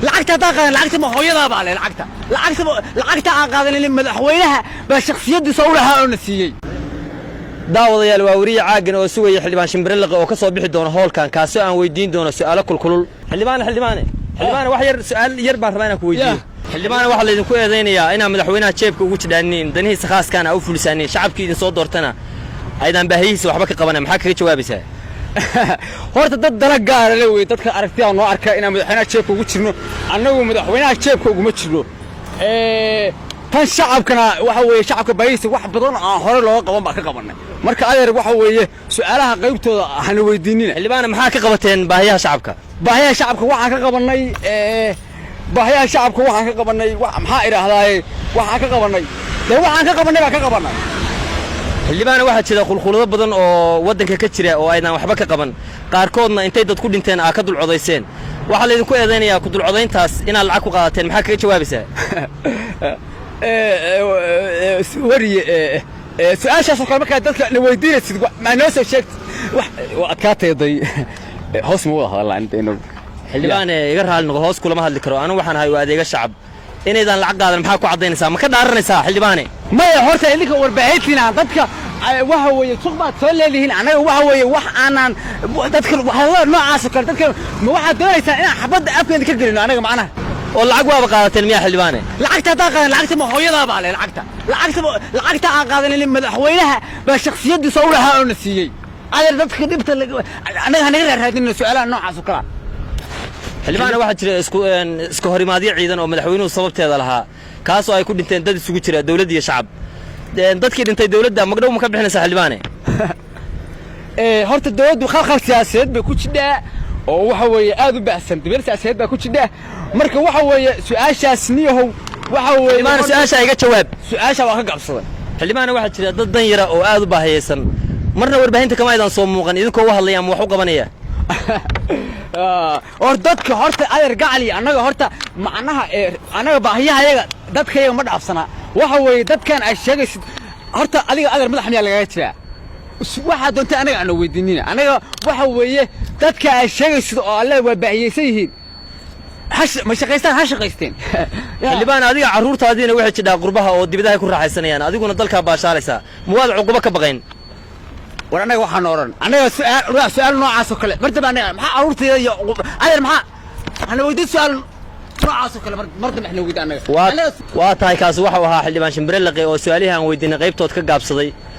Lacagta haddaan qaadan, lacagta ma hooyadaa baa leh? Lacagta aan qaadanin madaxweynaha baa shakhsiyaddiisa u lahaa oo na siiyey. Daawadayaal, waa weriye Caaggan oo sugaya Xildhibaan Shimbiriliqe oo ka soo bixi doono hoolkan, kaasoo aan weydiin doono su'aalo kulkulul. Xildhibaane, xildhibaane, xildhibaane, wax yar, su'aal yar baan rabaa inaan ku weydiiyo. Xildhibaane, waxaa laydinku eedaynayaa inaan madaxweynaha jeebka ugu jidhaaniin, danihiisa khaaskaana a u fulisaaniin, shacabkii idin soo doortana aydaan baahiyihiisa waxba ka qabana. Maxaa kaga jawaabaysaa? Horta dad dana gaara le wey dadka aragtida noo arka inaan madaxweynaha jeebka ugu jirno. Annagu madaxweynaha jeebka uguma jirno. Tan shacabkana waxa weeye, shacabka baahihiisa wax badan oo aan hore looga qaban baa ka qabannay. Marka adeer, waxa weeye, su'aalaha qaybtooda hana weydiinina. Xildhibaane, maxaa ka qabateen baahiyaha shacabka? Baahiyaha shacabka waxaan ka qabannay, baahiyaha shacabka waxaan ka qabannay, maxaa idhaahdaaye, waxaan ka qabannay, dee waxaan ka qabannay baan ka qabannay. Xildhibaane, waxaa jira qulqulado badan oo waddanka ka jira oo aydan waxba ka qaban, qaarkoodna intay dad ku dhinteen aa ka dulcodayseen. Waxaa laydinku eedaynayaa ku dulcodayntaas inaad lacag ku qaadateen. Maxaa kaga jawaabaysaa? Weriye, su-aashaasoo kale markaa dadka na weydiinaysid, maa noo soo sheegtid? Wax waa adkaatayday. Hoos ma wada hadalnaa intaynu? Xildhibaane, iga raali noqo, hoos kulama hadli karo. Anigu waxaan ahay waa adeega shacab. Inaydaan lacag qaadan maxaa ku caddaynaysaa? Ma ka dhaaranaysaa, xildhibaane? Maya, horta idinka warbaahintiina dadka waxa weeye suq baad soo leedihiin. Annaga waxa weeye wax aanaan dadka hadallada noocaas oo kale, dadka ma waxaad doonaysaa inaan xabadda afkeeda ka gelino annaga macnaha? Oo lacag waaba qaadateen miyaa, xildhibaane? Lacagta haddaan qaadan, lacagta ma hooyadaa baa leh? Lacagta aan qaadanin madaxweynaha baa shakhsiyaddiisa u lahaa oo na siiyey. Adeer, dadka dhibta annaga hanaga raaraadinina su'aalaha noocaas oo kalea. Xildhibaane, waxaa jira isku horimaadyo ciidan oo madaxweynuhu sababteeda lahaa, kaasoo ay ku dhinteen dad isugu jira dawladd iyo shacab. Dadkii dhintay dawladda magdhow ma ka bixinaysaa, xildhibaane? Horta dawladdu khalkhal siyaasadeed bay ku jidhaa oo waxa weeye aad u baahsan, dabeel siyaasadeed baa ku jidhaa. Marka waxa weeye su-aashaas, niyahow, waxa weeye Xildhibaane, su-aasha iga jawaab. Su-aasha waa ka gabsaday. Xildhibaane, waxaa jira dad dan yara oo aad u baahiyeysan, marna warbaahinta kama aydan soo muuqan idinkoo u hadlaya ama wax u qabanaya. Or dadka horta, adeer gacali, annaga horta macnaha annaga baahiyahayaga dadkayaga ma dhaafsanaa. Waxa weeye dadkan ay sheegaysid, horta adiga adeer madax miyaa lagaga jiraa? Waxaa doontay annaga ana weydiinina. Annaga waxa weeye dadka ay sheegaysid oo alle waa baahiyeysan yihiin, ma shaqaystaan, ha shaqaysteen. Xildhibaan, adiga carruurtaadiina waxay jidhaa qurbaha oo dibadahay ku raaxaysanayaan, adiguna dalkaa baashaalaysaa. Ma waad cuqubo ka baqayn? War annaga waxaan odhan, annaga su'aal, waa su'aal noocaas oo kale mar dambe annaga maxaa carruurtayda iyo adeer maxaa hana weydiin su'aal noocaas oo kale mar dambe hana weydiin annaga. Waa tahay, kaasi waxau ahaa Xildhibaan Shimbire Laqe oo su'aalihii aan weydiinay qaybtood ka gaabsaday.